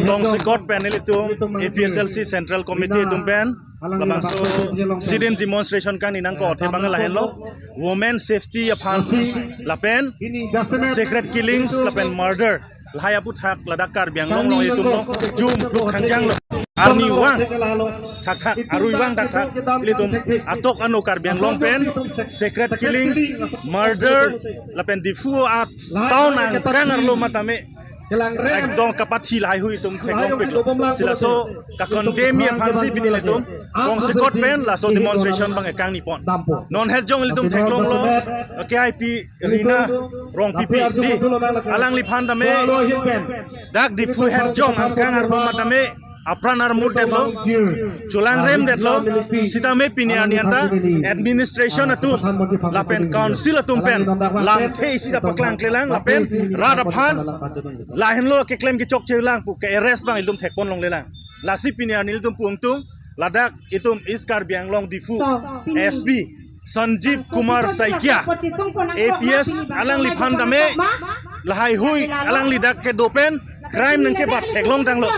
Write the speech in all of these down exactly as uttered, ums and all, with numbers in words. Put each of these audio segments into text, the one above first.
Tongsekot pen ilitum A P H L C Central Committee atum pen labangso sit-in demonstration kangni nangkok athe abang lahenlo. Women safety aphansi lapen secret killings lapen murder lahai aputhak ladak Karbi Anglong along itum along jum duk khangjang lo. Arnivang thakthak, aruivang thakthak, ilitum atok ano Karbi Anglong pen secret killings, murder lapen Diphu a town angkang arlo matame ekdom kapathi lahai hui itum theklongpiklo. Si laso ka-condemn aphansi pini ilitum Tongsekot pen laso demonstration abang kangni pon. Non het jong ilitum theklonglo, K I P Rina Rongpipi di, alangliphan tame dak Diphu het jong angkang arlo matame apran armut detlo, cholangrem detlo, sitame pini arni anta administration atum lapen council atum pen lamthe isi ta paklangklelang lapen rat aphan lahenlo keklem kechokchelang pu ke-arrest abang ilitum thekpon longlelang. Lasi pini arni ilitum pu ingtung, ladak itum East Karbi Anglong Diphu S P Sanjeev Kumar Saikia, A P S, alangliphan tame lahai hui alangli dak kedo pen crime nangkebat theklongtanglo.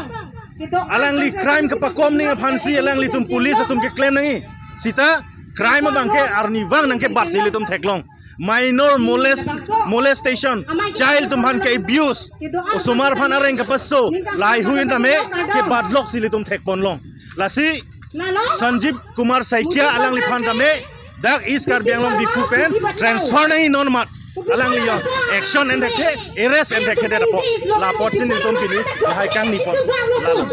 Alangli crime kepakom ning aphansi alanglitum police atum keklem nangji. Sita crime abangke arnivang nangkebatsi ilitum theklong. Minor molest, molestation, child atum aphan ke-abuse, osomar aphan areng kepaso, lahai hui tame kebatloksi ilitum thekponlong. Lasi Sanjeev Kumar Saikia alangliphan tame dak East Karbi Anglong Diphu pen transfer nangji non mat. Alangli jong action enthekthe, arrest enthekthe det apot. La apotsi nelitum pini lahai kangni pon. Lalo.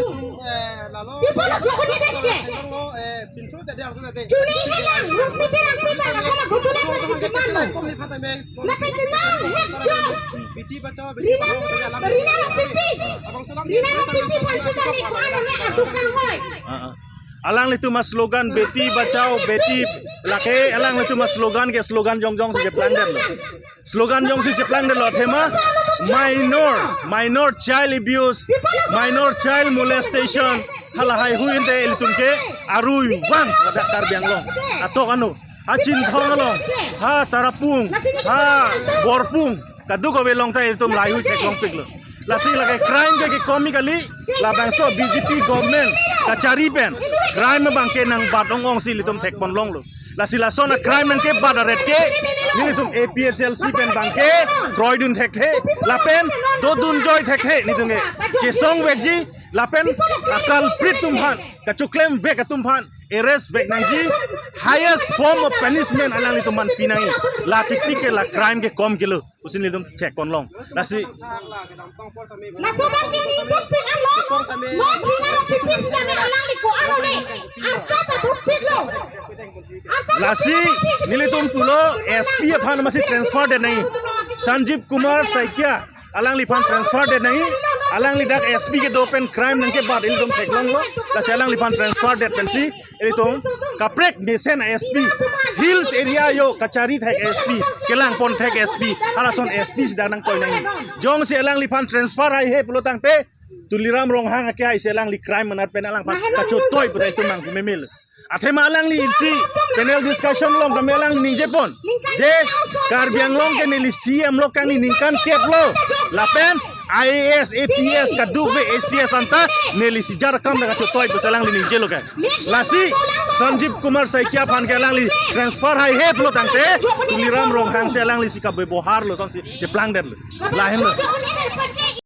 Chuni helang, Rosmiti Rangpi ta laso la ghutu le pachit demand lo. Lapen demand het jo. Rina, Rina Rangpipi. Rina Rangpipi aphan sita ne ko-an ne atukang hoi. Ah, ah. Alanglitum a-slogan Beti Bachao, Beti, lake alanglitum a-slogan ke slogan jongjongsi cheplang detlo. Slogan jongsi cheplang detlo athema minor, minor child abuse, minor child molestation, halahai hui ante ilitum ke aruivang ladak Karbi Anglong atok ano, ha Chinthong along, ha Tarapung, ha Borpung, kadokave along ta ilitum lahai hui theklongpiklo. Lasi lake crime ke kekom kali, labangso B J P government kachari pen crime abangke nangbat ong-ongsi ilitum thekponlonglo. Lasi lason a-crime nangkebat aret ke nelitum A P H L C pen abangke kroidun thekthe lapen dodunjoi thekthe nelitum ke chesongvekji lapen a-culprit atum aphan, kachoklemvek atum aphan arrest vek nangji, highest form of punishment alanglitum aphan pinangji. La tiktike la crime kekom kelo pusi nelitum thekponlong. Lasi laso abangke nelitum pik-anlo. Mo pik-an pik pik sita ne alangli ko-an ne. Arta ta dopiklo. Lasi nelitum pulo S P aphan masi transfer det nangji. Sanjeev Kumar Saikia alangliphan transfer det nangji. Alangli dak S P kedo pen crime nangkebat ilitum theklonglo. Lasi alangliphan transfer det pensi ilitum kaprek mesen S P, hills area jo kachari thek S P, kelangpon thek S P, halason S P sita nangtoi nangji. Jongsi alangliphan transfer haihe pulo tangte, Tuliram Ronghang ake aisi alangli crime manat pen alangphan kachotoi pura itum nangpumemel. Athema alangli isi panel discussion along tame alang ningjepon je Karbi Anglong ke neli C M lo kangni ningkan kep lo. Lapen I A S, I P S, kadokave A C S anta neli si jar akam ta kachotoi pusi alangli ningjelo ke. Lasi Sanjeev Kumar Saikia aphan ke alangli transfer haihe pulo tangte Tuliram Ronghang si alangli si kabebohar lo sonsi cheplang detlo. Lahenlo.